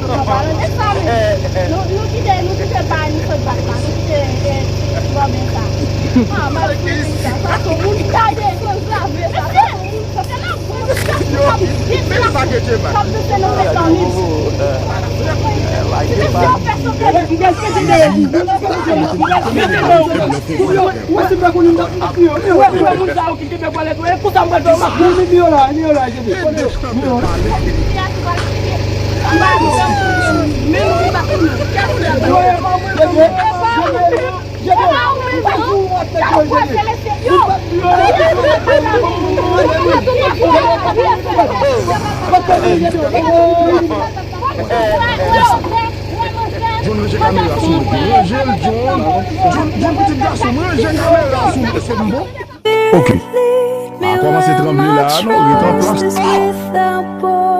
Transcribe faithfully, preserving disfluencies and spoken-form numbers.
Nou pa pale de sa, men nou, nou kite, nou kite bay nou sot bat la. Nou kite, eh, Bòben sa. Ah, mal fouti sa. Sa se moun ki ta gen sans la vre sa. Sa se moun, sa se la. Yo, men sa ke Djema. John ranje kamera sou mwen. Ranje l, John. John, John, pitit gason m, ranje kamera sou mwen. Èske m bon? Ok. A kòmanse tranble la, non, ret an plas.